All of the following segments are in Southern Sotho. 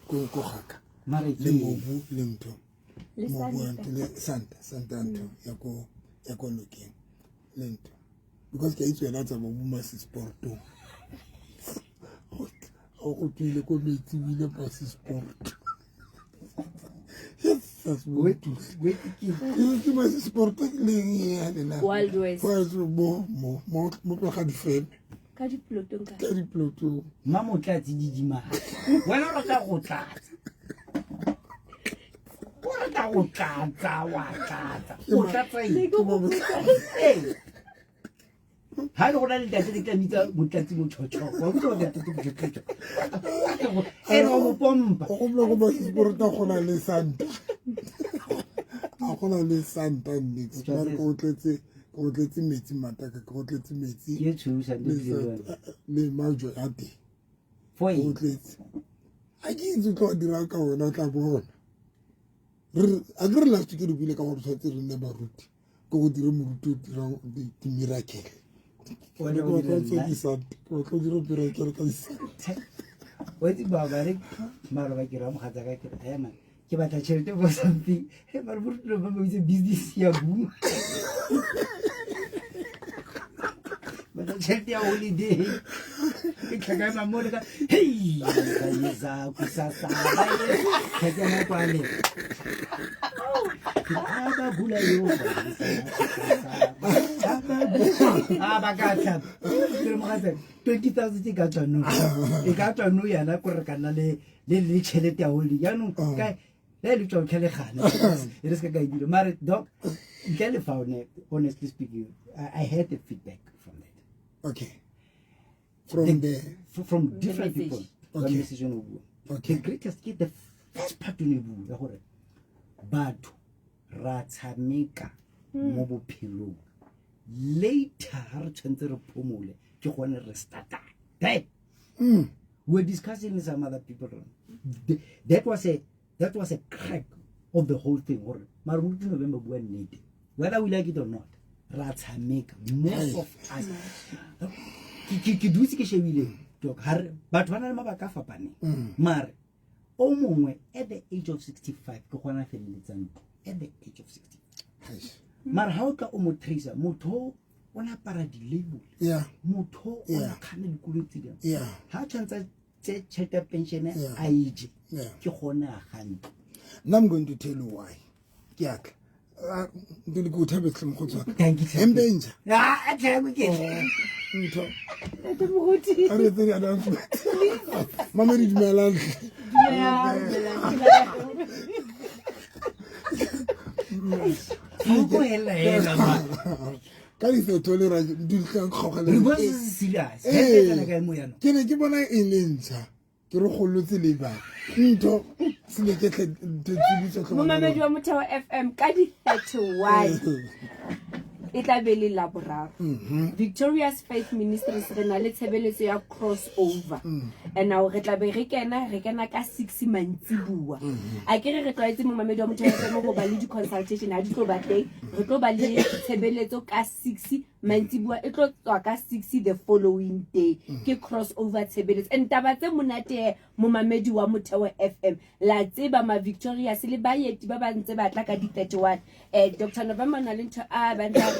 Ko gaka le mobu le ntho mobu wa ntho le santa santa ntho ya ko nokeng le ntho, because ke a itse wena tsa mobu masisportong ga go tswile ko metsi o ile masisport. Ke masisport le ya lena. Wild West. Mo tloga difeme. Ka diplotong ka. Ka diplotong. Mma Motlatsi, didimala wena, o rata go tlatsa, o rata go tlatsa, wa tlatsa, o tlatsa eng? Ne ke go botsa. Ee, ha e le go na le ntate le tla bitsa Motlatsi Motšhotšho, wa utlwa, ntate Motšhotšho ene wa mo pompa. O gopola go masisporta go na le santa, ga go na le santa nix, mare ke go tletse metsi mataka, ke go tletse metsi. Ke tshweu santa. Le le santa, le majwe a teng. For O eng? tletse, a ke itse o tlo dira ka wena, o tla bona. A ke re last ke re buile ka gore tshwanetse re nne baruti, ke go dire moruti o dirang di-miracle. Wena Ke o batla dira o tse nna. Disanta, ke batla o dire miracle ka disanta. Wa itse ba re maloba ke ra mogatsa ka ke re ema ke batla tšhelete for something. He, mare borutile ba ba itse business ya boom, batla tšhelete ya holiday, ke tlhakaema mo le ka hei bayeza kusasa tlhakema kwale abagula yo a ba ka tla ke re mogatsa 20,000 e ka tswa no, e ka tswa no yana kore re ka nna le tšhelete ya holiday jaanong ka le le tswa tlhalegana e re se ka ka ebile. Mare doc, ntle le fa one, honestly speaking, I had the feedback from that. Okay, from the From different message. people. Message o bua. The greatest ke the first part o ne bua ya gore batho ra tshameka mo bophelong, later ha re tshwanetse re phomole ke gone re startang that. We were discussing with some other people. That was a crack of the whole thing gore mare Moruti November bua nnete, whether we like it or not, ra tshameka, most of us. Ke dutse ke shebile doc, ha re batho ba na le mabaka a fapaneng, mare o mongwe at the age of 65 ke gona a feleletsang ntlo at the age of 65. Eish. Mare ha o tla o mo tracer, motho o ne apara di-label, motho o ne kganna dikoloi tse dingwe, ha tshwanetse a tse tšhelete ya pension a e je, ke gone a gantlo. Now I'm going to tell you why. Ke atla. Ntho le ke o thabetse mokgotsi wa ka. Thank you. Hempe e ntjha. Ah, tlhe, ke Ntho. Ntate Moruti. A re etse di-announcement. Mamedi, dumelang. Dumelang, dumelang. Go hela hela ma. Ka difeto le ra di tla kgogela. Re bua se se serious. Ee. Hempe tsena kae mo yana? Ke ne ke bona e le ntšha. Ke re golotse le ba. Ntho se le ke tle ntho tsebiso tlho. Momamedi wa Motheo FM, ka di-31 e tla be le Laboraro, Victorious Faith Ministries re na le tshebeletso ya cross over, and now re tla be re kena ka 6 mantsibua. A ke re re tlwaetse, momamedi wa Motheo FM, go ba le di-consultation, ha di tlo ba teng, re tlo ba le tshebeletso ka 6 mantsibua, e tlo tswa ka 6 the following day, ke cross over tshebeletso. And taba tse monate, momamedi wa Motheo FM, la tseba ma Victorious le baeti ba ba ntse ba tla ka di-31, Dr November na le ntho a ba ntse a re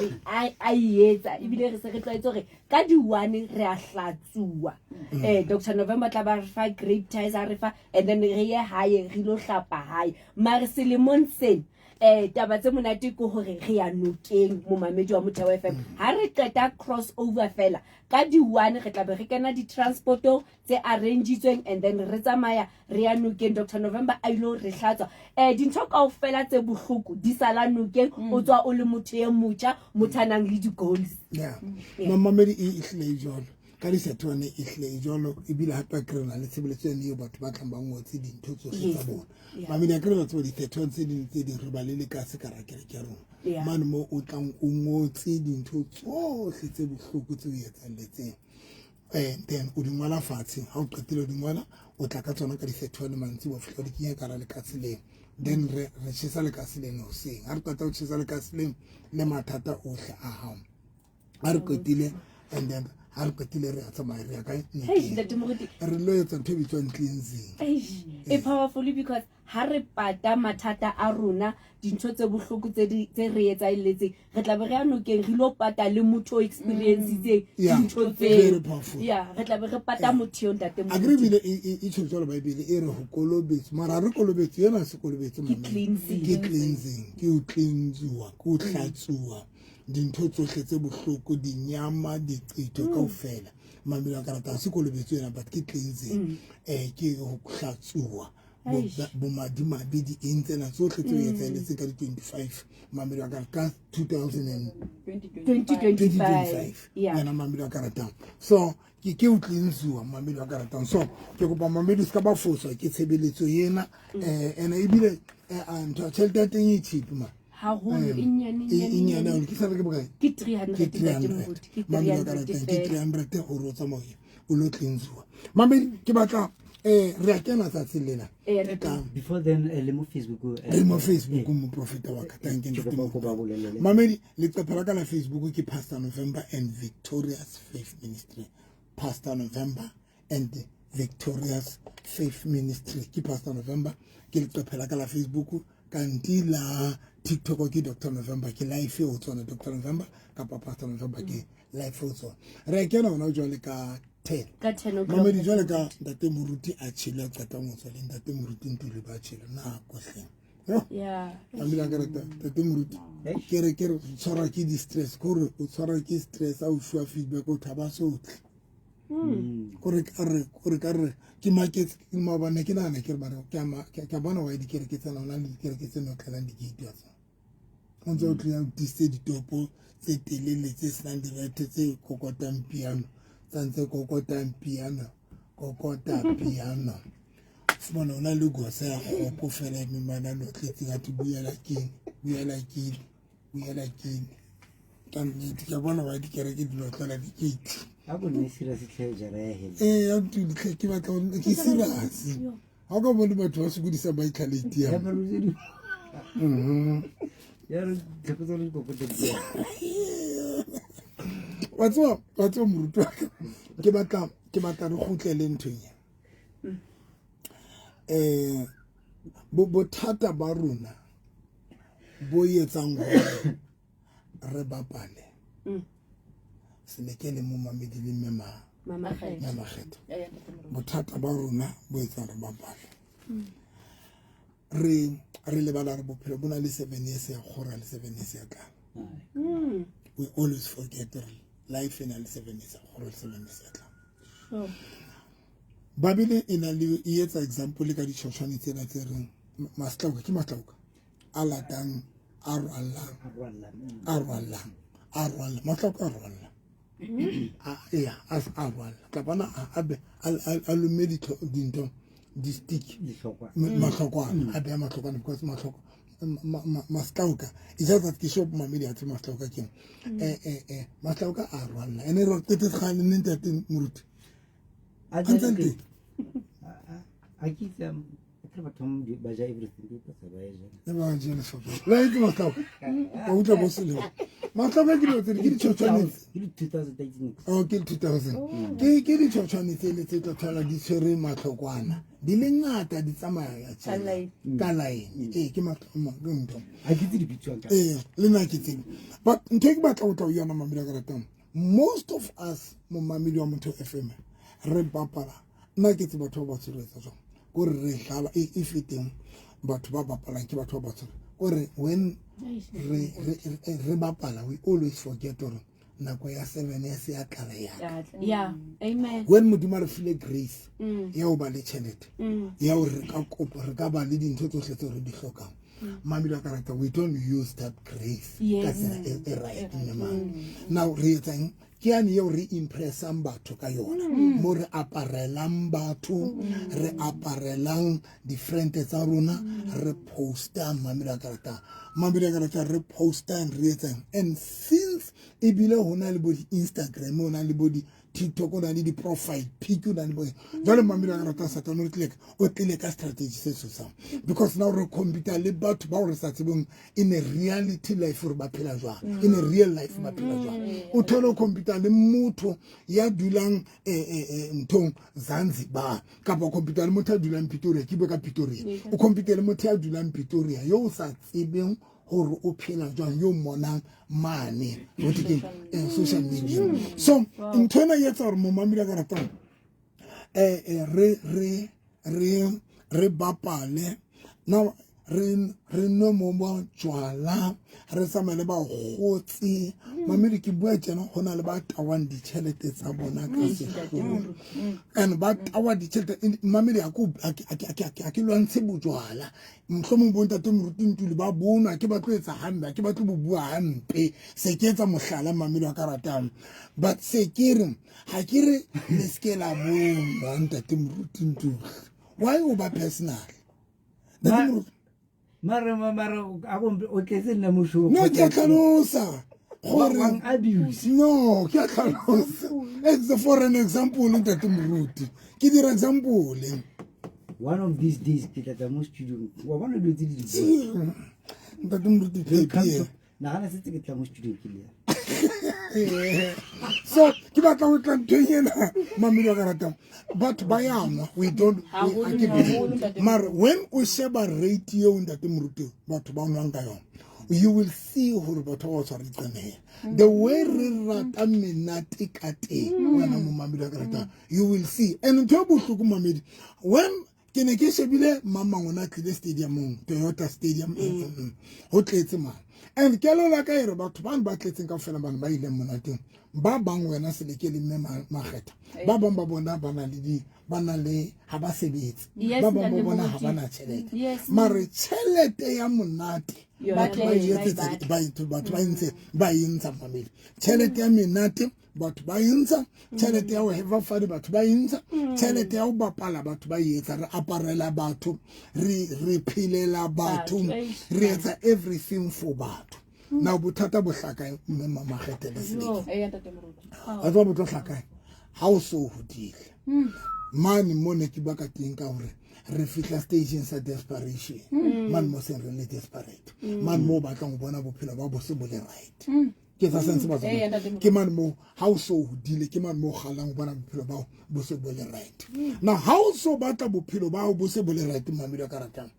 a e etsa, ebile re se re tlwaetse gore ka di-1 re a hlatsuwa. Dr November tla ba re fa grape ties, a re fa, and then re ye hae re ilo hlapa hae. Mare selemong sena, taba tse monate ke hore re ya nokeng, momamedi wa Motheo FM. Ha re qeta cross over fela ka di-1, re tla be re kena di-transportong tse arrangitsweng, and then re tsamaya re ya nokeng, Dr November a ilo re hlatswa dintho kaofela tse bohloko, di sala nokeng, o tswa o le motho e motjha, motho a nang le di-goals. Yeah. Mamamedi, e ehlile e jwalo. Ka di-Saturday e hlile e jwalo, ebile hape ke re na le tshebeletso ene eo batho ba tlang ba ngotse dintho tsohle tsa bona. Mamedi, a ke re la tseba di-thirty-one tse ding tse ding re ba le lekase ka ra kereke ya rona. Mane mo o tlang o ngotse dintho tsohle tse bohloko tse o etsahalletseng, then o di ngola fatshe. Ha o qetile o di ngola, o tla ka tsona ka di-31 mantsiboya, o fihla o di kenya ka hara lekase leo, then re tjhesa lekase leno hoseng. Ha re qeta ho tjhesa lekase leno le mathata ohle a hao, ha re qetile, and then Ha re qetile re a tsamaya re ya kae? Hey, Nokeng. Ntate Moruti. Re lo etsa ntho e bitswang cleansing. Eish, e powerful because ha re pata mathata a rona, dintho tse bohloko tse di tse re etsaheletseng, re tla be re ya nokeng re lo pata le motho o experiencitseng dintho Very tseo. powerful. Yeah, re tla be re pata motho eo, Ntate A kere Moruti. ebile e tjho jwalo Bible e re ho kolobetswa, mara ha re kolobetswe yena ha se kolobetso Ke mamedi. cleansing. Ke cleansing, ke ho cleansuwa, ke ho hlatsuwa dintho tsohle tse bohloko, dinyama, diqito kaofela. Mamedi wa karata ha se kolobetso ena, but ke cleansing. Ke ho hlatsuwa Eish. bomadimabe, di eng tsena tsohle tse o etsaheletseng ka di-25, mamedi wa ka, ka 2025. 2025. Yeah. Yena mamedi wa ka ratang. So ke o cleansiwa, mamedi wa ka ratang. So ke kopa mamedi se ka ba foswa ke tshebeletso ena. Ene ebile ntho ya tjhelete ya teng e cheap ma. Haholo, e nyane, E nyane, nyane nyane. haholo. Ke sa re ke bokae? Ke 300, Ke Ntate 300. Moruti, ke Mamedi wa ka 300 ratang, ke feela. 300 hore o tsamaye o lo cleansiwa. Mamedi, ke batla re a kena tsatsing lena. Re Ka Before then, le mo Facebook, le mo Facebook, moprofeta wa ka, thank you, Ke Ntate kopa Moruti. ko ba bolelele. Mamedi, leqephe la ka la Facebook ke Pastor November and Victorious Faith Ministry. Pastor November and Victorious Faith Ministry. Ke Pastor November, ke leqephe la ka la Facebook. Kanti la TikTok ke Dr. November, ke live ho tsona Dr. November kapa Pastor November, ke live ho tsona. Re kena hona jwale ka 10. Ka 10 o'clock. Mamedi, jwale ka Ntate Moruti a tjhele, a qetang ho tswa le Ntate Moruti Ntuli ba tjhele nako hle. Yo. Mamedi a ka rata Ntate Moruti. Ke re o tshwarwa ke di-stress, ke hore o tshwarwa ke stress, a o fuwa feedback, o thaba sotlhe. Kore ka re, kore ka re, ke maketse, ke maobane ke nahana ke re bare, ke a ma-, ke a bona why dikereke tsena, ho na le dikereke tse notlelang di-gate wa tsona. O ntse o tloha o tiisitse ditopo tse telele tse senang direthe, tse kokotang piano, tsa ntse kokotang piano, kokota piano. Fumana o na le gosa ya kgopo fela e memana no tletseng, a thwe buyela keng, buyela keng, buyela keng. Ka nnete, ke a bona why dikereke di notlela di-gate. Ha ko nne serious tlhe, jara ya hela. Ya Ntuli tlhe, ke batla ho ke serious. Ha o ka bone batho ba sokodisa ba itlhalete ya. Ya ba re di. Ya re tlhoko tsa le kokota di. Wa tseba moruti wa ka, ke batla re kgutlele nthong e. Bothata ba rona bo etsang hore re bapale. Seleke le momamedi le mme Mama Kgetho. Mama Kgetho. Bothata ba rona bo etsang re bapale. Re lebala re bophelo bo na le 7 years ya kgora le 7 years ya tlala. We always forget re life e na le 7 years ya kgora le 7 years ya tlala. Babele e na le, e etsa example ka ditjhotjhwane tsena tse reng mahlauka, ke mahlauka a latang, a rwallang, a rwallang, a rwallang, mahlauka a rwallang. A, ya, a, a rwalla. Tla bona a, a be, a, a, a lomme dintho, di-stick. Dihlokwana. Mahlokwana. A beha mahlokwana because mahlokwa, mahlauka. It's just that ke shop mamedi a tsebe mahlauka ke eng. Mahlauka a rwalla. Ene re qetetse kgale nne ntate Moruti. A A ntse ntse teng. A ke itse, a ke re batho ba ja everything, ke ipotsa ba e ja. E ba ja le sopho. La itse mahlauka. Wa utlwa bo selemo. Mahlauka ke dilo tse di, ke ditjhotjhwane tse. Ke di 2018. Oh, ke di 2000. Ke ditjhotjhwane tse le tse tla thola di tshwere mahlokwana. Di le ngata di tsamaya ya Ka tjena. line. Ka line. Ke ke ntho. Ha ke itse di bitswang ka. Le nna ke tsebe. But ntho e ke batla ho tla ho yona mamedi wa ka ratang. Most of us mo mamedi wa Motho FM re bapala. Nna ke tseba batho ba batsho re etsa jwang. Kore re dlala e feteng batho ba bapalang ke batho ba batsho. Kore when re bapala, we always forget hore nako ya 7 years ya tlala ya ka. Ya tla. Yeah, amen. When Modimo a re file grace ya ho ba le tjhelete, ya hore re ka kopa, re ka ba le dintho tsohle tseo re di hlokang. Mamedi wa ka rata, we don't use that grace ka tsela e right, mme mang. Now re etsang? Ke yane eo re impressang batho ka yona. Mo re aparelang batho, re aparelang di-friend tsa rona, re postang, mamedi wa ka ratang. Mamedi wa ka ratang, re postang, re etsang. And since ebile ho na le bo di-Instagram, ho na le bo di di-TikTok, o na le di-profile pic, o na le bo jwale. Mamedi a ka rata, Satane o tlile ka strategy se tshosang, because now re compete le batho bao re sa tsebeng in a reality life gore ba phela jwang, in a real life ba phela jwang. O thole o compete le motho ya dulang nthong Zanzibar, kapa o compete le motho ya dulang Pretoria. Ke bue ka Pretoria, o compete le motho ya dulang Pretoria yo o sa tsebeng gore o phela jwang, yo mmonang mane ho thwe keng, social media. So ntho ena e etsa gore momamedi a ka ratang re bapale now, re nwe mo ba jwala, re tsamaye le bakgotsi. Mamedi, ke bua tjena, ho na le ba tawang ditjhelete tsa bona ka sehloho, and ba tawa ditjhelete. Mamedi, ha ke lwantshe bojwala. Mohlomong bontate Moruti Ntuli ba bonwa ke ba tlo etsa hampe, ha ke batle bo bua hampe, se ke etsa mohlala, mamedi wa ka ratang. But se ke re, ha ke re le seke la bonwa. Ntate Moruti Ntuli, why o ba personal, ntate Moruti? Mare a go o tletse nna mosho. No, ke a tlhalosa gore Wang abuse. No, ke a tlhalosa. It's for an example, ntate Moruti, ke dira example. One of these days ke tla tla mo studio, wa bona dilo tse di di bua. Ntate Moruti, phepie. Nagana setse ke tla mo studio ke le So ke batla go tla nthong ena, mamedi wa ka ratang. Batho ba yangwa, we don't Haholo, ha ke haholo, believe. ntate. Mare when o sheba rate eo, ntate Moruti, batho ba nwang ka yona, you will see gore batho ba ba tshwara diqenehela, the way re rata menate ka teng, wena momamedi wa ka ratang, you will see. And ntho e bohloko, mamedi, when ke ne ke shebile mamang o ne a tlile stadiumong, Toyota Stadium, ho tletse mane, and kelelo ya ka e re batho bane ba tletseng ka ofela bane ba ileng monateng, ba bang wena seleke le mme Makgetha, ba bang ba bona ba na le di ba na le ha ba sebetse. Ba bang ba Ntate bona ha Moruti. ba na tjhelete. Mare tjhelete ya monate Yona batho ba tjhelete e ba e etsetsa batla. batho ba entse ba e ntsha, mamedi. Tjhelete ya menate batho ba e ntsha, tjhelete ya ho have fun batho ba e ntsha, tjhelete ya ho bapala batho ba e etsa. Re aparela batho, re phelela batho, Batho, eish. re etsa everything for batho. Now bothata bo hlakae, mme Makgethe le Seleke? Eya, ntate Moruti. Wa tseba bo tlo hlakae? Ha o so hodile mane mo ne ke bua ka teng ka hore re fihla stageng sa desperation, mane mo seng re le desperate, mane mo o batlang ho bona bophelo ba bo se bo le right. Ke tsa sense Eya, batswadi. ntate Moruti. Ke mane mo ha o so hodile, ke mane mo o kgalang ho bona bophelo bao bo se bo le right. Now ha o so batla bophelo bao bo se bo le right, mamedi wa ka ratang,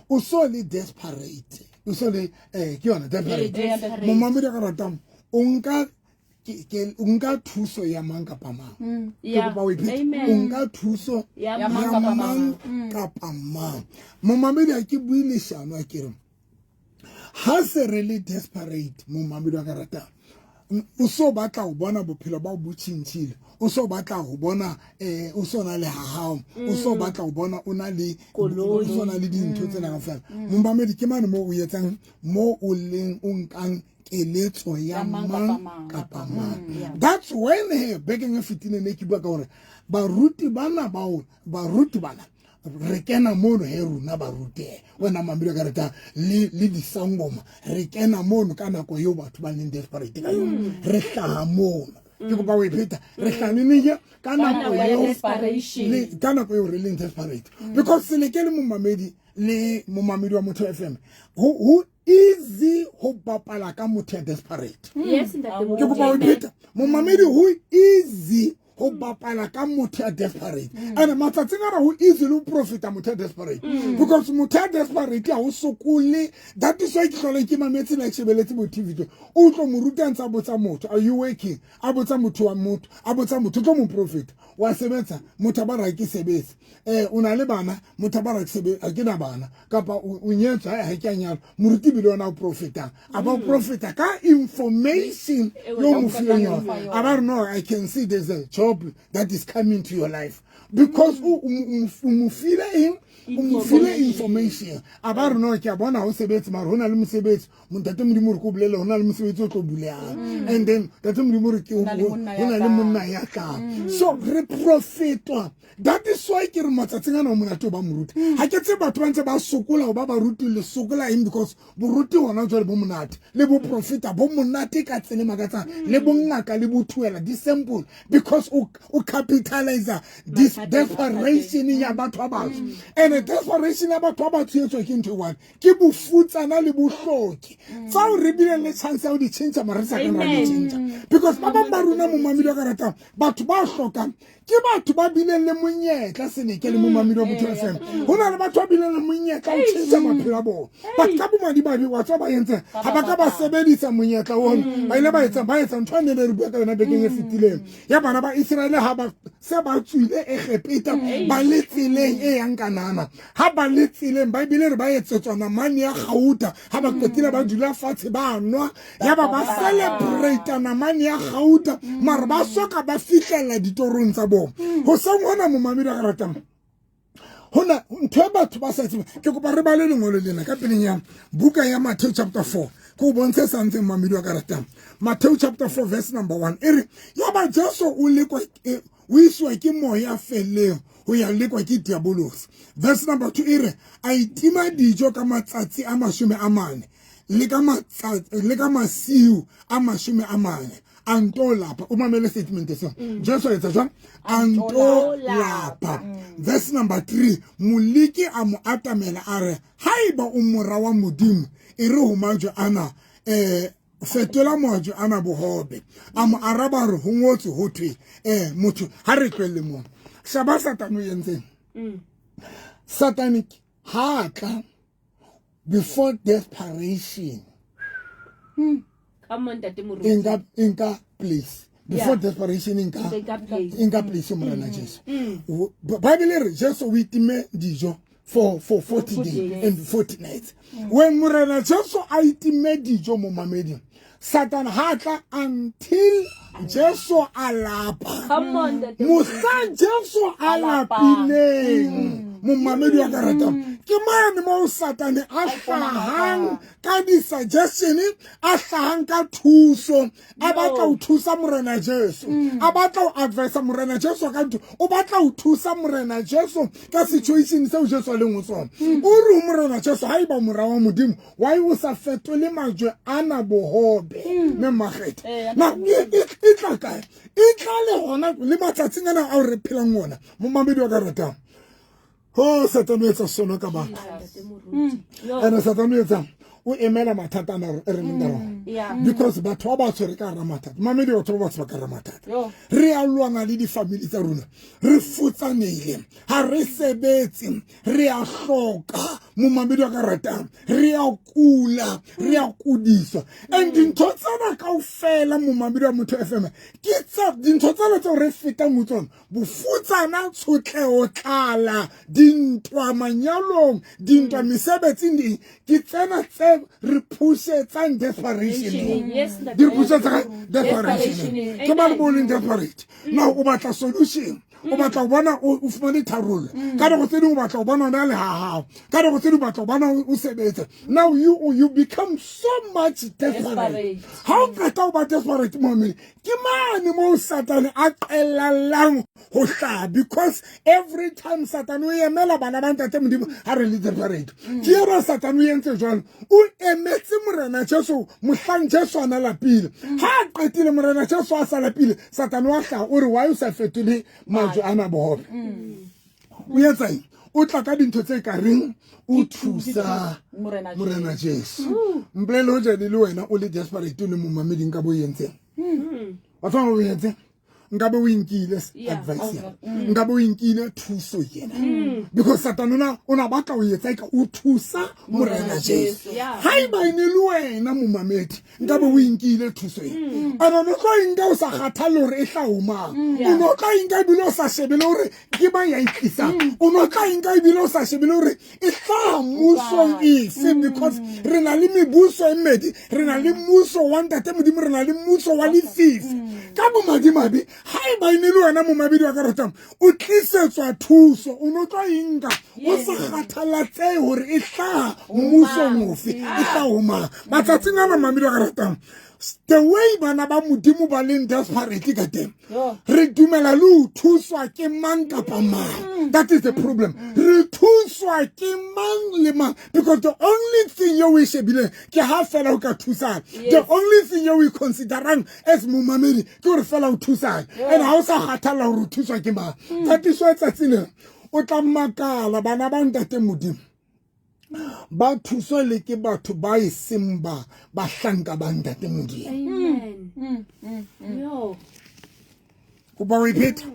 o so le desperate, o so le ke yona desperate. Desperate. Momamedi wa ka ratang, o nka o nka thuso ya mang kapa mang. Ke kopa o e phete. Amen. O nka thuso Ya ya mang kapa mang kapa mang. Momamedi, ha ke bue leshano, a ke re ha se re le desperate, momamedi wa ka ratang, o so batla ho bona bophelo ba bo tjhintjhile, o so batla ho bona o so na le ha hao, o so batla ho bona o na le Koloi. o so na le dintho tsena kaofela, momamedi, ke mane mo o etsang mo o leng o nkang keletso ya Ya mang kapa mang mang. kapa mang. That's when he bekeng e fetileng ne ke bua ka hore baruti bana bao, baruti bana re kena mono he, rona baruti he, wena mamedi ka reta le disangoma, re kena mono ka nako eo batho ba leng desperate ka yona. Re hlaha mono. Ke kopa o e pheta, re hlaha neng? Ka nako nako ya eo desperation. Ka nako eo re leng desperate, because seleke le momamedi le momamedi wa Motho FM, ho easy ho bapala ka motho ya desperate. Yes, ntate Ke kopa o Moruti. pheta, momamedi, ho easy ho bapala ka motho ya desperate. And matsatsing ana ho easy le ho profita motho ya desperate, because motho ya desperate ha o sokole. That is why ke hlole ke mametse la shebeletse bo TV tlo o tlo mo ruta ntse a botsa motho, "Are you working?" A botsa motho wa motho, a botsa motho, o tlo mo profita, "Wa sebetsa?" Motho a ba ra, "Ke sebetse." O na le bana? Motho a ba ra, "Ke sebe ha ke na bana." Kapa o nyetswe? "Hai, ha ke a nyalwa." Moruti bile ona o profitang, a ba o profita ka information yo mo fileng yona, a ba re, "No, I can see there's a job that is coming to your life," because o mo file eng? O mo file information a ba re no ke a bona ha o sebetse mara ho na le mosebetsi montate Modimo re ko bolele ho na le mosebetsi o tlo bulehang and then tate Modimo re ke ho na le monna ya na le tlang. monna ya tlang so re profetwa. That is why ke re matsatsing ana o monate o ba moruti. Ha ke tsebe batho ba ntse ba sokola ho ba baruti le sokola eng because boruti hona jwale bo monate le boprofeta bo monate ka tsela e makatsang le bongaka le bothuela di simple because o capitalize this desperation ya batho ba batsho and desperation ya batho ba batsho e etswa ke ntho e one ke bofutsana le bohloki tsao re bileng le chance ya ho di tjhentjha mara re sa kang ra di tjhentjha because ba bang ba rona momamedi wa ka ratang batho ba hlokang ke batho ba bileng le monyetla seneke le momamedi wa Motho FM ho na le batho ba bileng le monyetla ho tjhentjha maphelo a bona but ka bomadimabe wa tswa ba entse ha ba ka ba sebedisa monyetla ono ba ile ba etsa ba etsa ntho e ne re bua ka yona bekeng e fetileng ya bana ba Israele ha ba se ba tswile Egepeta ba le tseleng e yang Kanana ha ba le tseleng Bible re ba etsetswa namane ya gauta ha ba qetile ba dula fatshe ba nwa ya ba ba celebrate namane ya gauta mara ba soka ba fihlela ditorong tsa bona hoseng hona momamedi wa ka ratang hona ntho e batho ba sa tsebe ke kopa re bale lengolo lena ka peleng ya buka ya Matthew chapter 4 ke o bontshe something mamedi wa ka ratang Matthew chapter 4 verse number 1 e re ya ba Jesu o lekwa o iswa ke moya felleng ho ya lekwa ke diabolosi. Verse number 2 e re a itima dijo ka matsatsi a 40 le ka matsatsi le ka masiu a 40 a nto lapa. O mamele statement seo Jesu a etsa jwang a nto lapa. Verse number 3 moliki a mo atamela a re haeba o mora wa Modimo e re ho majwe ana fetola majwe ana bohobe. A mo araba re ho ngotswe ho thwe motho ha re tlohelle moo. Shaba Satane o entseng. Satanic ha tla before desperation. Come on Ntate Moruti. Inka place before desperation inka place Morena Jesu. Bible re Jesu o itime dijo for 40 days and 40 nights. When Morena Jesu a itime dijo mo mamedi Satan ha tla until Jesu a lapa. Come on Ntate. Mohla Jesu a lapileng momamedi wa ka ratang ke mane mo Satane a hlahang ka di-suggestion a hlahang ka thuso a batla ho thusa Morena Jesu a batla ho advise Morena Jesu ka ntho o batla ho thusa Morena Jesu ka situation seo Jesu a leng ho sona. O re ho Morena Jesu haeba mora wa Modimo why o sa fetole majwe ana bohobe mme Makgethe na e tla kae e tla le hona le matsatsing ana ao re phelang ona momamedi wa ka ratang ho Satane o etsa sono ka batho ene Satane o etsa o emela mathata ana re leng ka ona because batho ba batsho re ka hara mathata mamedi batho ba batsho ba ka hara mathata re a lwana le di-family tsa rona re futsanehile ha re sebetse re a hloka momamedi wa ka ratang re a kula re a kudiswa and dintho tsena kaofela momamedi wa Motho FM ke tsa dintho tsena tseo re fetang ho tsona bofutsana tshotleho tlala dintwa manyalong dintwa mesebetsing di ke tsena tse re pushetsang desperation di re pushetsa desperation ke ba le bo leng desperate now o batla solution o batla ho bona o fumane tharollo ka nako tse ding o batla ho bona ona le ha hao ka nako tse ding o batla ho bona o sebetsa now you become so much desperate ha o qeta ho ba desperate mommy ke mane mo Satane a qelallang ho hlaha because every time Satane o emela bana ba ntate Modimo ha re le desperate ke ena Satane o entse jwalo o emetse Morena Jesu mohlang Jesu a na lapile ha a qetile Morena Jesu a sa lapile Satane wa hlaha o re why o sa fetole majwe ana bohobe o etsa eng o tla ka dintho tse ka reng o thusa Morena Jesu mpolele ho jane le wena o le desperate o le momameding ka bo entseng wa tswa o entseng nkabe o inkile advice ya nkabe o inkile thuso yena because Satane o na batla o etsa ka o thusa Morena Jesu haeba e ne le wena momamedi nkabe o inkile thuso ena ana no tlo inka o sa kgathalle hore e tla o mang o no tla inka ebile o sa shebele hore ke mang ya e tlisang o no tla inka ebile o sa shebele hore e hlaha mmusong efe because re na le mebuso e mmedi re na le mmuso wa ntate Modimo re na le mmuso wa lefifi ka bomadimabe Ha e ba ne le wena momamedi wa ka ratang, o tlisetswa thuso, o no tlo e nka o sa kgathalatsehe hore e hlaha mmusong ofe, e hlaha ho mang. Matsatsing ana mamedi wa ka ratang, the way bana ba Modimo ba leng desperate ka teng, re dumela le ho thuswa ke mang kapa mang. That is the problem. Re thuswa ke mang le mang, because the only thing eo o e shebileng ke ha fela o ka thusana. The only thing eo o e considerang as momamedi ke gore fela o thusana, and ha o sa kgathalla hore o thuswa ke mang. Tatiso e tsatsi lena o tla makala, bana ba ntate Modimo ba thuswa le ke batho ba e seng ba bahlanka ba ntate Modimo. Amen. Yo. Kopa o e phetha,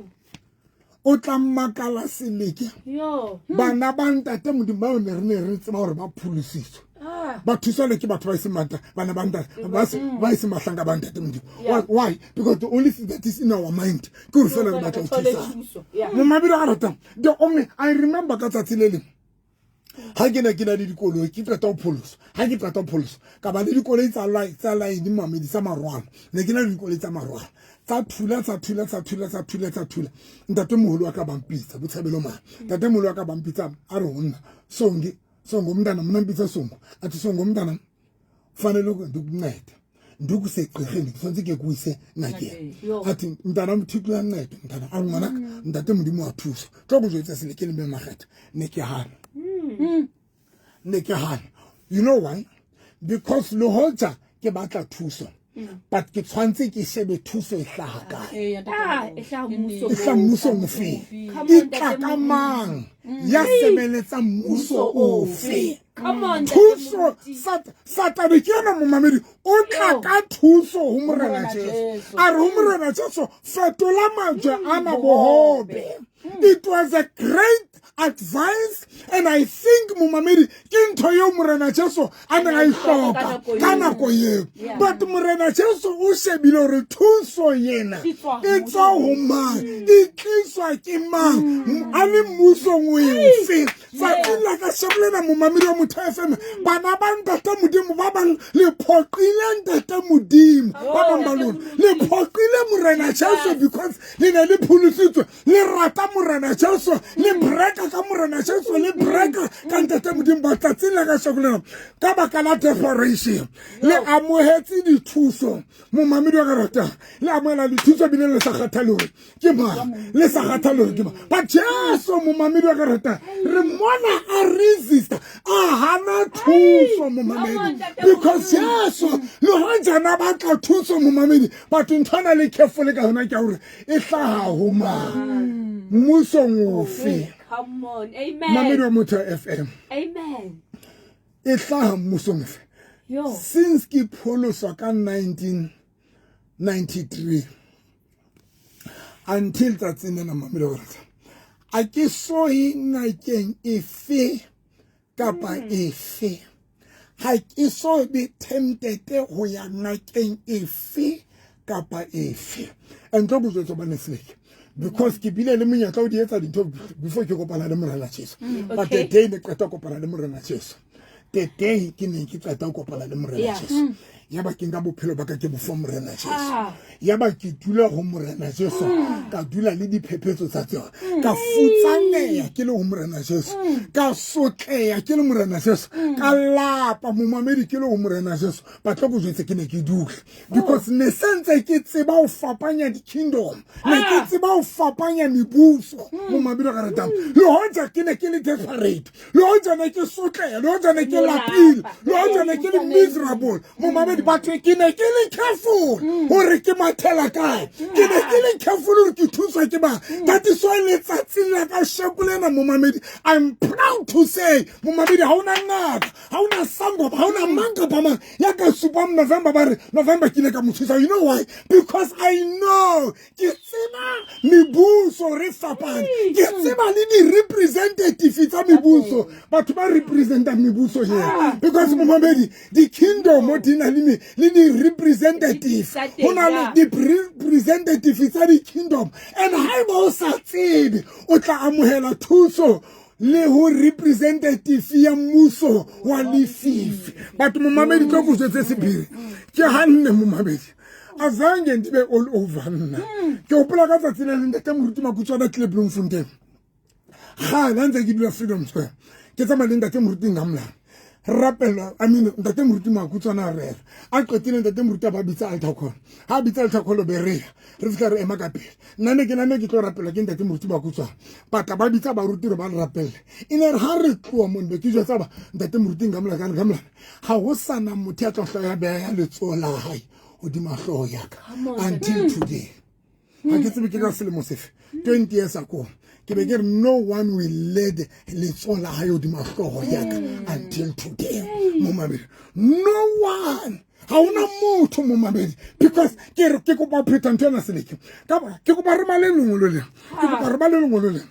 o tla makala seleke. Yo. Bana ba ntate Modimo bao ne re ne re tseba hore ba pholositswe, ba thuswa le ke batho ba e seng bana ba ntate, ba e seng bahlanka ba ntate Modimo. Why? Because the only thing that is in our mind ke hore fela re batla ho thusana. Thuso. Yeah. Momamedi wa ka ratang, the only, I remember ka tsatsi le leng ha ke ne ke na le dikoloi, ke qeta ho pholoswa, ha ke qeta ho pholoswa ka ba le dikoloi tsa line, mamedi, tsa marwalo. Ne ke na le dikoloi tsa marwalo, tsa thula, tsa thula, tsa thula, tsa thula, tsa thula. Ntate moholo wa ka ba mpitsa, Botshabelo mane, ntate moholo wa ka ba mpitsa, a re ho nna, Songi, Songo mntana, mna mpitsa Songo, a thi, Songo mntana, fanele ndikuncede, ndikusegqirheni, tshwanetse ke ku ise ngakeng. Yo. A thi, mntana, Thixo uyanceda, mntana. A re, ngwanaka, ntate Modimo wa thusa. Tlo go jwetsa sele ke le mme Makgetha, ne ke hana, ne ke hana. You know why? Because le hoja ke batla thuso, but ke tshwanetse ke shebe thuso e hlaha kae. Ah, e hlaha mmuso. E hlaha mmusong ofe? Come E on, tla Ntate ka Moruti. mang, ya sebeletsang mmuso ofe? Come on, Ntate Thuso Moruti. Satane ke yena, momamedi, o tla Yo. ka thuso ho Morena Morena Jesu. Jesu. A re ho Morena Jesu, fetola majwe ana bohobe. It was a great advice, and I think, momamedi, ke ntho eo Morena Jesu a neng a e hloka ka nako eo. But Morena Jesu o shebile hore thuso yena E tswa e tswa ho mang, e tliswa ke mang, a le mmusong o efe. Tsatsing la ka sheko lena, momamedi wa Motho FM, bana ba ntate Modimo ba bang le phoqile ntate Modimo, ba bang ba lona le phoqile Morena Jesu, because le ne le pholositswe, le rata Morena Jesu, le breka ka Morena Jesu, le breka ka ntate Modimo. Ba tsatsing la ka sheko lena, ka baka la desperation, le amohetse dithuso. Momamedi wa ka ratang, le amohela dithuso ebile le sa kgathale hore ke mang, le sa kgathale hore ke mang. But Jesu, momamedi wa ka ratang, re mona a resista, a hana thuso, momamedi, because Jesu le hoja na batla thuso, momamedi, but ntho ana le careful ka yona ke ya hore e hlaha ho mang, mmusong ofe. Come on. Mamedi Amen. wa Motho FM, Amen. e hlaha mmusong ofe? Yo. Since ke pholoswa ka 1993 until tsatsing lena, mamedi wa rata, a ke so ye ngakeng efe kapa efe, ha ke so be tempted ho ya ngakeng efe kapa efe. And tlo go jwetsa bane seleke, because ke bile le monyetla o di etsa dintho before ke kopana le Morena Jesu. But the day ne qeta ho kopana le Morena Jesu, the day ke ne ke qeta ho kopana le Morena Jesu, yaba ke nka bophelo ba ka ke bo fa Morena Jesu. Yaba ke dula ho Morena Jesu, ka dula le diphephetso tsa tsona, ka futsaneya ke le ho Morena Jesu, ka sotleya ke le Morena Jesu, ka lapa, momamedi, ke le ho Morena Jesu. Ba tlo go jwetse ke ne ke dule, because ne sentse ke tseba ho fapanya di-kingdom, ne ke tseba ho fapanya mebuso, momamedi wa ka ratang. Le hoja ke ne ke le desperate, le hoja ne ke sotleha, le hoja ne ke lapile, le hoja ne ke le miserable, momamedi, batho, ke ne ke le careful hore ke mathela kae, ke ne ke le careful hore ke thuswa ke mang. That is why letsatsing la ka sheko lena, momamedi, I'm proud to say, momamedi, ha ona ngaka, ha ona sangoma, ha ona mang kapa mang ya ka supang November ba re November ke ile ka mo thusa. You know why? Because I know, ke tseba mebuso re fapane, ke tseba le di-representative tsa mebuso, batho ba representang mebuso here, because, momamedi, di-kingdom di na le di-representative. Tsa teng, Ho na le di-representative tsa di-kingdom, and haeba o sa tsebe, o tla amohela thuso le ho representative ya mmuso wa lefifi. Batho, momamedi, tlo ko jwetse sephiri ke hanne, momamedi. Azange ndibe all over nna. Ke hopola ka tsatsi le leng ntate Moruti Makutswana a tlile Bloemfontein. Kgale a ntse ke dula Freedom Square. Ke tsamaya le ntate Moruti Ngamlana. Rapela, I mean, ntate Moruti Makutswana a rera. A qetile ntate Moruti a ba bitsa altar call. Ha a bitsa altar call be re ya. Re fihla re ema ka pele. Nna ne ke nane ke tlo rapela ke ntate Moruti Makutswana. Batla ba bitsa baruti re ba re rapelle. E ne re ha re tloha mono be ke jwetsa ba ntate Moruti Ngamlana ka re Ngamlana ha ho sana motho ya tlo hlaya beha letsoho la hae hodima hlooho ya ka until today. Ha ke tsebe ke ka selemo sefe 20 years ago ke be ke re no one will lead letsoho la hae hodima hlooho ya ka until today. Momamedi, no one, ha hona motho momamedi, because ke re ke kopa pheta ntho ena seleke ka ke kopa re bale lengolo lena, ke kopa re bale lengolo lena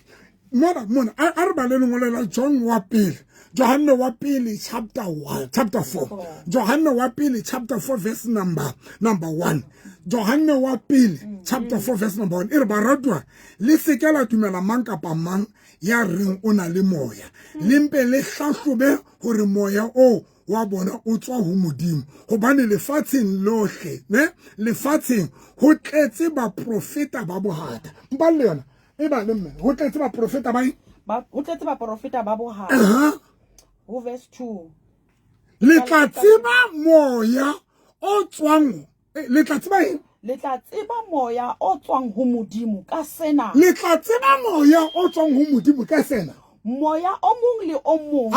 mona mona a re bale lengolo la John wa pele, Johanne wa pele chapter 1, chapter 4, Johanne wa pele chapter 4 verse number 1, Johanne wa pele chapter 4 verse number 1 e re baratwa le se ke la dumela mang kapa mang ya reng o na le moya, le mpe le hlahlobe hore moya o wa bona o tswa ho Modimo, hobane lefatsheng lohle ne lefatsheng ho tletse baprofeta ba bohata. Mpa le yona e ba le mme ho tletse baprofeta ba eng? Ho tletse baprofeta ba bohata. Ho verse 2. Le tla tseba moya o tswang, le tla tseba eng? Le tla tseba moya o tswang ho Modimo ka sena. Le tla tseba moya o tswang ho Modimo ka sena. Moya o mong le o mong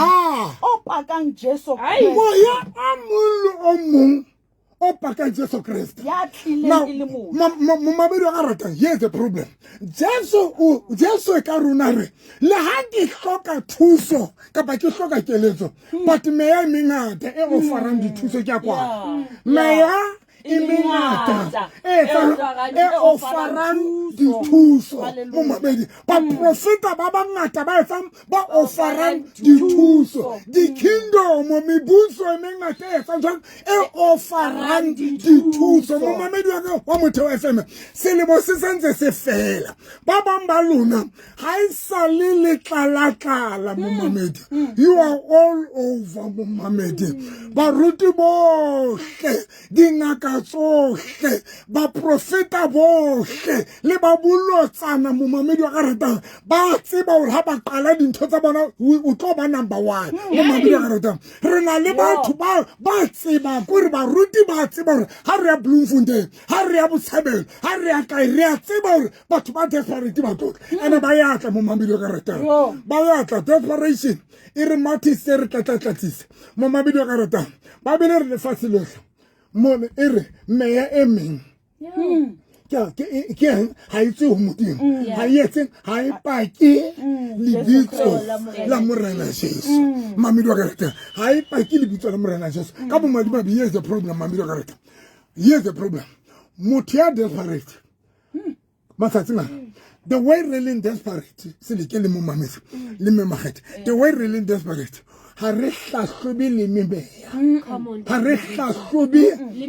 o pakang Jesu Kreste. Moya o mong le o mong o pakang Jesu Kreste. Ya tlileng e le motho. Momamedi wa ka ratang, here's the problem. Jesu e ka rona re le ha ke hloka thuso kapa ke hloka keletso, but meya e mengata e offerang dithuso ke ya kwana. Meya e mengata e offerang dithuso. Momamedi, baprofeta ba bangata ba etsang ba offerang dithuso. Di-kingdom, mebuso e mengata e etsang jwang e offerang dithuso. Momamedi wa ka wa Motheo FM, selemo se santse se fela. Ba bang ba lona ha e sale le tlala-tlala momamedi. You are all over momamedi. Baruti bohle, dingaka tsohle, baprofeta bohle le ba bolotsana momamedi wa ka ratang ba tseba hore ha ba qala dintho tsa bona o tlo ba number 1 momamedi wa ka ratang. Re na le batho ba tseba kore baruti ba tseba hore ha re ya Bloemfontein, ha re ya Botshabelo, ha re ya kae, re a tseba hore batho ba desperate ba tlotla ene ba ya tla momamedi wa ka ratang, ba ya tla. Desperation e re mathise, re tlatlatlatsise momamedi wa ka ratang. Ba bile re lefatshe lohle mone e re meya e meng ke eng ha e tswe ho Modimo, ha e etseng, ha e pake lebitso la Morena Jesu. Mamedi wa ka ratang, ha e pake lebitso la Morena Jesu. Ka bomadimabe, here's the problem mamedi wa ka ratang, here's the problem. Motho ya desperate matsatsing ana, the way re leng desperate seleke le momamedi le mme Makgethe, the way re leng desperate ha re hlahlobe le memeya, ha re hlahlobe le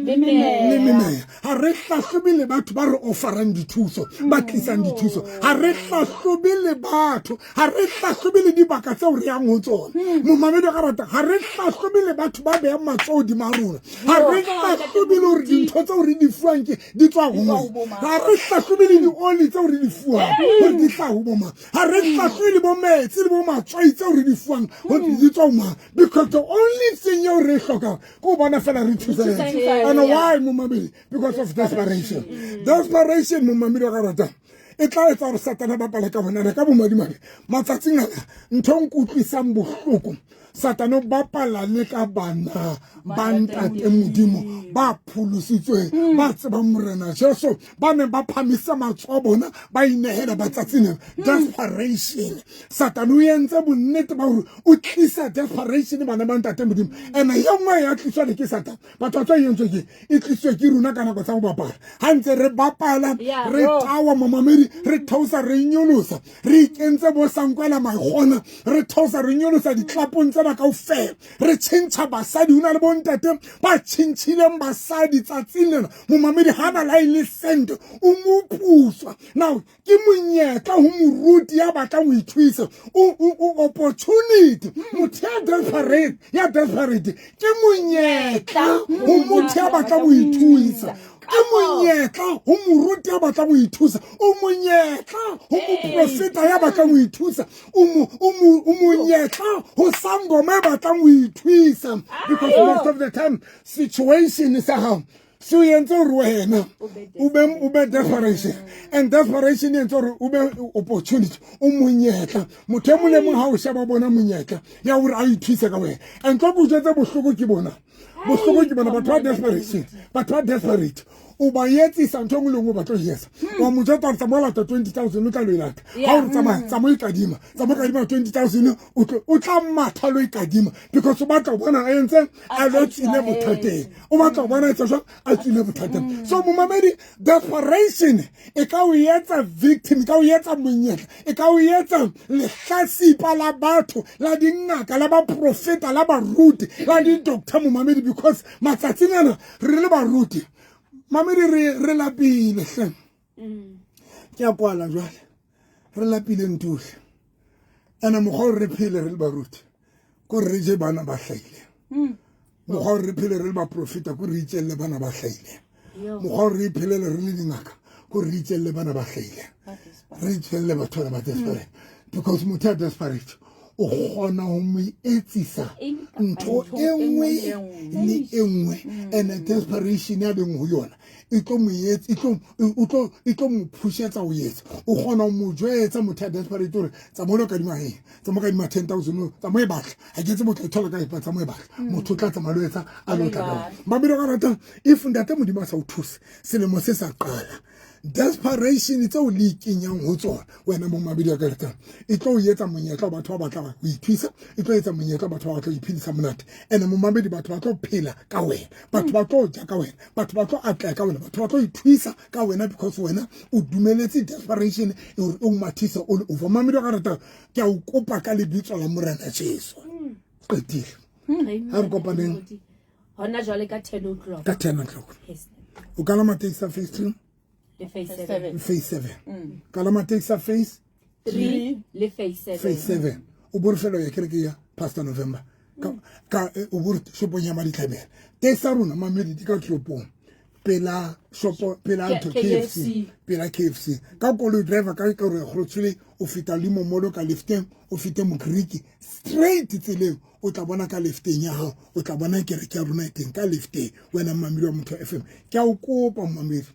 memeya, ha re hlahlobe le batho ba re offerang dithuso, ba tlisang dithuso, ha re hlahlobe le batho, ha re hlahlobe le dibaka tseo re yang ho tsona. Momamedi wa ka ratang, ha re hlahlobe le batho ba behang matsoho hodima rona, ha re hlahlobe le hore dintho tseo re di fuwang ke di tswa ho mang, ha re hlahlobe le dioli tseo re di fuwang hore di hlaha ho bo mang, ha re hlahlobe le bo metsi le bo matswai tseo re di fuwang hore di tswa ho mang. Because the only thing eo re e hlokang ke ho bona fela re thuseha. And why momamedi? Because of desperation. Desperation momamedi wa ka ratang e tla etsa hore Satana ba bapale ka bona ka bomadimabe. Matsatsing ana ntho e nkutlwisang bohloko, Satane o bapala le ka bana ba ntate Modimo ba pholositsweng, ba tsebang Morena Jesu, ba neng ba phamisa matsoho a bona, ba inehela batsatsing lena. Desperation. Satane o entse bonnete ba hore o tlisa desperation bana ba ntate Modimo. Ene e nngwe ya tliswa le ke Satane. Batho ba tswa e entswe ke e tliswe ke rona ka nako tsa ho bapala. Ha ntse re bapala, re tawa momamedi, re theosa re nyolosa, re ikentse bo sankwela maikgona, re theosa re nyolosa ditlapong tsena kaofela, re tjhentjha basadi. Ho na le bontate ba tjhentjhileng basadi tsatsing lena momamedi, ha na la e le sente o mopuswa. Now ke monyetla ho moruti ya batlang ho ithuisa, o opportunity. Motho ya desperate, ya desperate ke monyetla ho motho ya batlang ho ithuisa. Ke monyetla ho moruti ya batlang ho ithusa, o monyetla ho moprofeta ya batlang ho ithusa, o monyetla ho sangoma e batlang ho ithusa, because most of the time situation sa hao se o entse hore wena o be desperation, and desperation e entse hore o be opportunity, o monyetla. Motho e mong le mong ha o sheba bona monyetla ya hore a ithuse ka wena. And tlo ko jwetse, bohloko ke bona, bohloko ke bona batho ba desperation, batho ba desperate, o ba etsisa ntho e nngwe le nngwe o batla ho etsa. Wa mo jwetsa hore tsamaya o lata 20 000, o tla lo e lata. Ha o re tsamaya, tsamaya o ikadima, tsamaya o kadima 20 000, o tla matha lo ikadima, because o batla ho bona a entse a lo tswile bothateng, o batla ho bona etsa jwang a tswile bothateng. So momamedi, desperation e ka o etsa victim, e ka o etsa monyetla, e ka o etsa lehlasipa la batho, la dingaka, la baprofeta, la baruti, la di-doctor, momamedi, because matsatsing ana re le baruti, mamedi, re lapile hle. Ke a kwala jwale, re lapile ntohle. Ene mokgwa o re phele re le baruti ko re je bana ba hlahileng, mokgwa o re phele re le baprofeta ko re itjelle bana ba hlahileng, mokgwa o re iphelele re le dingaka ko re itjelle bana ba hlahileng, re itjelle batho bana ba desperate, because motho ya desperate o kgona ho mo etsisa ntho e nngwe le e nngwe. And desperation ya beng ho yona e tlo mo etsa, e tlo mo pushetsa ho etsa. O kgona ho mo jwetsa motho ya desperate hore tsamaya o lo kadima eng, tsamaya o kadima 10 000, tsamaya e batla, ha ke tsebe o tla e thola kae, tsamaya e batla. Motho o tla tsamaya lo etsa a lo tla ka mabelo ka ratang. If ntate Modimo a sa o thuse, selemo se sa qala, desperation tseo le ikenyang ho tsona, wena mo mabedi a ka ratang, e tlo o etsa monyetla wa batho ba batlang ho ithusa, e tlo etsa monyetla wa batho ba batla ho iphedisa monate. And momamedi, batho ba tlo phela ka wena, batho ba tlo ja ka wena, batho ba tlo atleha ka wena, batho ba tlo ithuisa ka wena, because wena o dumeletse desperation e hore o mathise all over. Mamedi wa ka ratang, ke a o kopa ka lebitso la Morena Jesu. Qetile, ha re kopaneng hona jwale ka 10 o'clock. Ka 10 o'clock. Yes. O kalama taxi phase 3 Le phase 7. Phase 7, kalama taxi phase 3 le phase 7. Phase 7, o bore fela ya kereke ya Pastor November ka o bore shopong ya Maditlhabela. Taxi tsa rona, mamedi, di ka shopong pela shopo, pela ntho KFC. KFC. Pela KFC ka koloi, driver ka re Grootshule, o feta le momolo ka lefteng, o fete Mogriki straight tseleng, o tla bona ka lefteng ya hao, o tla bona kereke ya rona e teng ka lefteng. Wena mmamedi wa Motho FM, ke a o kopa mmamedi,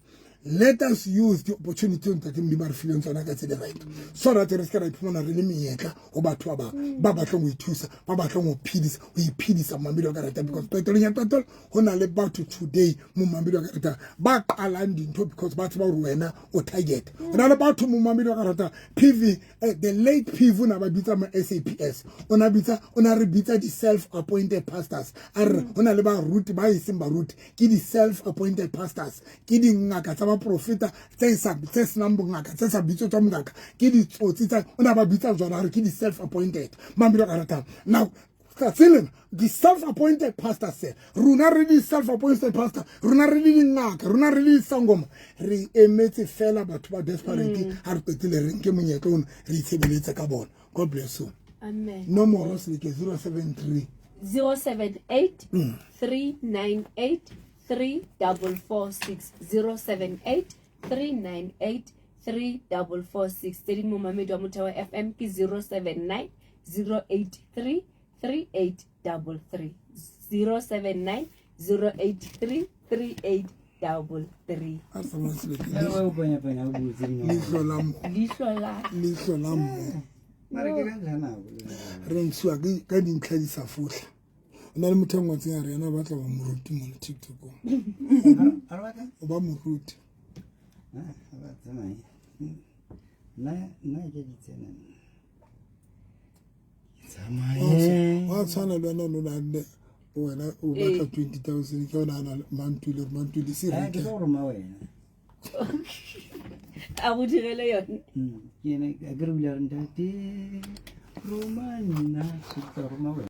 let us use the opportunity ntate Modimo a re fileng tsona ka tsela right, so that re se ka ra iphumana re le menyetla ho batho ba bang ba batlang ho ithusa, ba batlang ho phedisa, ho iphedisa, mmamedi wa ka rata, because qetellong ya qetelo ho na le batho today mo, mmamedi wa ka rata, ba qalang dintho because ba tseba hore wena o target. Ho na le batho mo, mmamedi wa ka rata, PV, the late PV o na ba bitsa ma SAPS, o na bitsa, o na re bitsa di self appointed pastors. A re ho na le baruti ba e seng baruti, ke di self appointed pastors, ke dingaka tsa baprofeta tse senang bongaka, tse sa bitswe tsa mongaka, ke ditsotsi tsa, o na ba bitsa jwalo, a re ke di self appointed, mmamedi wa ka ratang. Now tsatsi lena di-self appointed pastors se rona re di-self appointed pastor, rona re le dingaka, rona re le disangoma, re emetse fela batho ba desperate. Ha re qetile, re nke monyetla ono, re itshebeletse ka bona. God bless you. Amen. Nomoro seleke 073 078 398 3446, 078 398 3446. Tse ding, momamedi wa Motheo FM, ke 079 083 3833, 079 083 3833. A tsamaya seleke. Jwale o panya-panya o butse dinomoro. Leihlo la mo Leihlo la leihlo la mo Mara ke ka ja nako le nna. Re ntshiwa ka dintlha di sa fotlha. O na le motho a ngwatseng a re yena o batla ba moruti mona TikTokong. A re batla? O ba moruti. Ah, ha ba tsamaye. Nna ke di tsena nna. Ke tsamaye. Wa tshwana le wena o no wena o batla 20 000, ke yona ana Mantule, Mantule se Ah, ke reke. tlo go roma wena. A go direle yone. Ke ene a ke re o ile a re ntate roma nna, ke tla roma wena.